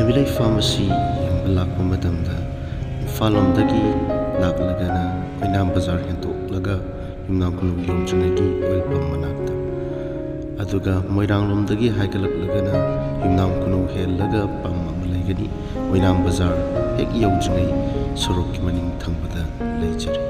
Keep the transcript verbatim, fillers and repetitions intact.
ꯅꯨꯃꯤꯠꯂꯩ farm ꯑꯁꯤ ꯌꯦꯡꯕ ꯂꯥꯛꯄ ꯃꯇꯝꯗ ꯏꯝꯐꯥꯜ ꯂꯣꯝꯗꯒꯤ ꯂꯥꯛꯂꯒꯅ ꯑꯣꯏꯅꯥꯝ ꯕꯖꯥꯔ ꯍꯦꯟꯗꯣꯛꯂꯒ ꯌꯨꯝꯅꯥꯝ ꯈꯨꯅꯧ ꯌꯧꯗ꯭ꯔꯤꯉꯩꯒꯤ oil pump ꯃꯅꯥꯛꯇ, ꯑꯗꯨꯒ ꯃꯣꯏꯔꯥꯡꯂꯣꯝꯗꯒꯤ ꯍꯥꯏꯒꯠꯂꯛꯂꯒꯅ ꯌꯨꯝꯅꯥꯝ ꯈꯨꯅꯧ ꯍꯦꯜꯂꯒ pump ꯑꯃ ꯂꯩꯒꯅꯤ꯫ ꯑꯣꯏꯅꯥꯝ ꯕꯖꯥꯔ ꯍꯦꯛ ꯌꯧꯗ꯭ꯔꯤꯉꯩ ꯁꯣꯔꯣꯛꯀꯤ ꯃꯅꯤꯡ ꯊꯪꯕꯗ ꯂꯩꯖꯔꯤ꯫